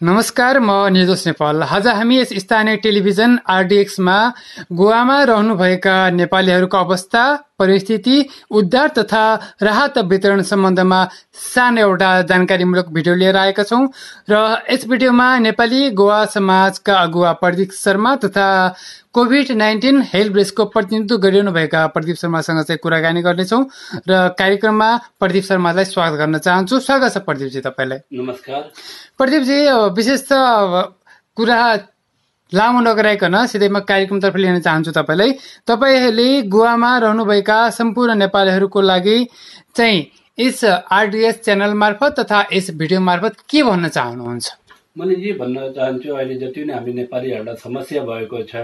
नमस्कार, म निर्दोष नेपाल। आज हामी यस स्थानीय टेलिभिजन आरडीएक्समा गोवामा रहनुभएका नेपालीहरूको अवस्था, परिस्थिति, उद्धार तथा राहत वितरण सम्बन्धमा सानो एउटा जानकारीमूलक भिडियो लिएर आएका छौं र यस भिडियोमा नेपाली गोवा समाजका अगुवा प्रदीप शर्मा तथा कोभिड-19 हेल्प डेस्कको प्रतिनिधित्व गरिरहनुभएका प्रदीप शर्मासँग चाहिँ कुराकानी गर्नेछौँ र कार्यक्रममा प्रदीप शर्मालाई स्वागत गर्न चाहन्छु। स्वागत छ प्रदीपजी तपाईलाई। नमस्कार प्रदीपजी, विशेष त कुरा लामो नगराइकन सिधै म कार्यक्रमतर्फ लिन चाहन्छु तपाईलाई। तपाईले गोवामा रहनुभएका सम्पूर्ण नेपालीहरूको लागि चाहिँ यस आरडीएस च्यानल मार्फत तथा यस भिडियो मार्फत के भन्न चाहनुहुन्छ? मैले जे भन्न चाहन्छु, अहिले जति नै हामी नेपालीहरूलाई समस्या भएको छ,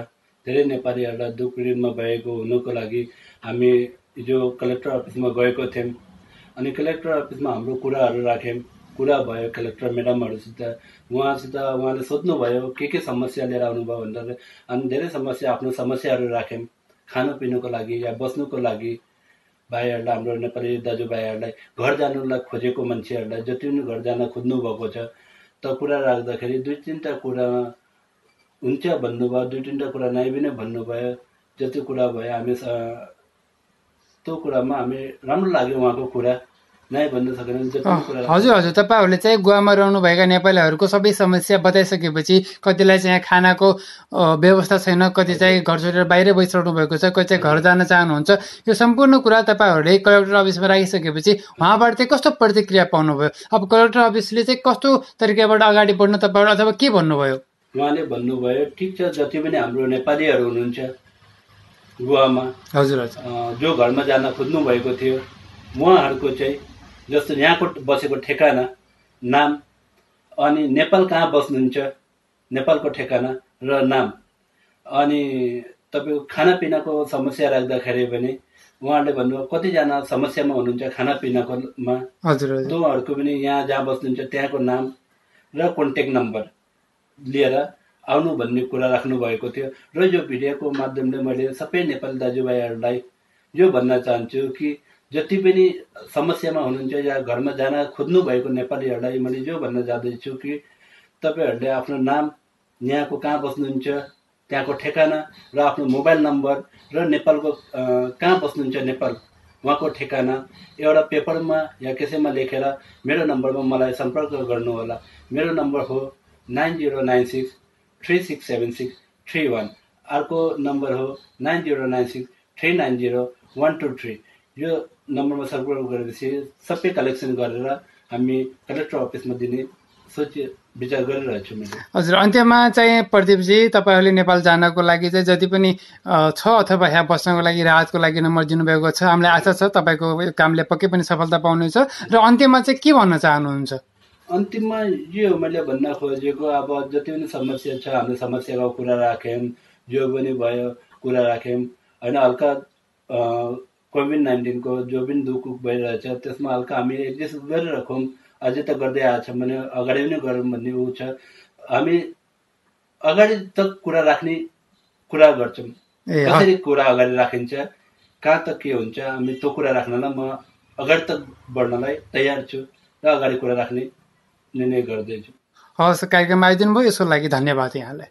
धेरै नेपालीहरूलाई दुःख पीडितमा भएको हुनुको लागि हामी हिजो कलेक्टर अफिसमा गएको थियौँ। अनि कलेक्टर अफिसमा हाम्रो कुराहरू राख्यौँ। कुरा भयो कलेक्टर म्याडमहरूसित, उहाँले सोध्नुभयो के समस्या लिएर आउनुभयो भनेर। अनि धेरै समस्या, आफ्नो समस्याहरू राख्यौँ। खानुपिनुको लागि या बस्नुको लागि भाइहरूलाई, हाम्रो नेपाली दाजुभाइहरूलाई घर जानुलाई खोजेको मान्छेहरूलाई जति पनि घर जान खोज्नु भएको छ, त कुरा राख्दाखेरि दुई तिनवटा कुरा हुन्छ भन्नुभयो, दुई तिनवटा कुरा नै पनि भन्नुभयो। जति कुरा भयो हामी त्यो कुरामा हामी राम्रो लाग्यो उहाँको कुरा। नै भन्न सकेन। हजुर, तपाईहरूले चाहिँ गोवामा रहनुभएका नेपालीहरूको सबै समस्या बताइसकेपछि कतिलाई चाहिँ यहाँ खानाको व्यवस्था छैन, कति चाहिँ घर छोडेर बाहिरै बसिरहनु भएको छ, कति चाहिँ घर जान चाहनुहुन्छ। यो सम्पूर्ण कुरा तपाईँहरूले कलेक्टर अफिसमा राखिसकेपछि उहाँबाट चाहिँ कस्तो प्रतिक्रिया पाउनुभयो? अब कलेक्टर अफिसले चाहिँ कस्तो तरिकाबाट अगाडि बढ्नु तपाईँहरू अथवा के भन्नुभयो? उहाँले भन्नुभयो, ठिक छ, जति पनि हाम्रो नेपालीहरू हुनुहुन्छ गोवामा, हजुर, जो घरमा जान खोज्नु भएको थियो, उहाँहरूको चाहिँ जस्तो यहाँको बसेको ठेगाना, नाम, अनि नेपाल कहाँ बस्नुहुन्छ, नेपालको ठेगाना र नाम, अनि तपाईँको खानापिनाको समस्या राख्दाखेरि पनि उहाँहरूले भन्नुभयो कतिजना समस्यामा हुनुहुन्छ खानापिनाकोमा, त्योहरूको पनि यहाँ जहाँ बस्नुहुन्छ त्यहाँको नाम र कन्ट्याक्ट नम्बर लिएर आउनु भन्ने कुरा राख्नु भएको थियो। र यो भिडियोको माध्यमले मैले सबै नेपाली दाजुभाइहरूलाई यो भन्न चाहन्छु कि जति पनि समस्यामा हुनुहुन्छ या घरमा जान खोज्नु भएको नेपालीहरूलाई मैले जो भन्न जाँदैछु कि तपाईँहरूले आफ्नो नाम, यहाँको कहाँ बस्नुहुन्छ त्यहाँको ठेगाना र आफ्नो मोबाइल नम्बर र नेपालको कहाँ बस्नुहुन्छ नेपाल उहाँको ठेगाना एउटा पेपरमा या कसैमा लेखेर मेरो नम्बरमा मलाई सम्पर्क गर्नुहोला। मेरो नम्बर हो 9096367631। अर्को नम्बर हो 9096390123। यो नम्बरमा सम्पर्क गरेपछि सबै कलेक्सन गरेर हामी कलेक्टर अफिसमा दिने विचार गरिरहेछु मैले। हजुर, अन्त्यमा चाहिँ प्रदीपजी, तपाईँहरूले नेपाल जानको लागि चाहिँ जति पनि छ अथवा यहाँ बस्नको लागि राहतको लागि नम्बर दिनुभएको छ, हामीलाई आशा छ तपाईँको कामले पक्कै पनि सफलता पाउनेछ। र अन्त्यमा चाहिँ के भन्न चाहनुहुन्छ? अन्तिममा यो मैले भन्न खोजेको, अब जति पनि समस्या छ हामीले समस्याको कुरा राख्यौँ, जो पनि भयो कुरा राख्यौँ होइन। हल्का कोभिड-19 को जो पनि दुःख भइरहेछ त्यसमा हल्का हामी एडजस्ट गरिराखौँ। अझै त गर्दै आएछौँ भने अगाडि पनि गरौँ भन्ने ऊ छ। हामी अगाडि तक कुरा राख्ने कुरा गर्छौँ। कसरी कुरा अगाडि राखिन्छ, कहाँ तक के हुन्छ, हामी त्यो कुरा राख्नलाई म अगाडि तक बढ्नलाई तयार छु र अगाडि कुरा राख्ने निर्णय गर्दैछु। हवस्, कार्यक्रममा आइदिनु भयो, यसको लागि धन्यवाद यहाँलाई।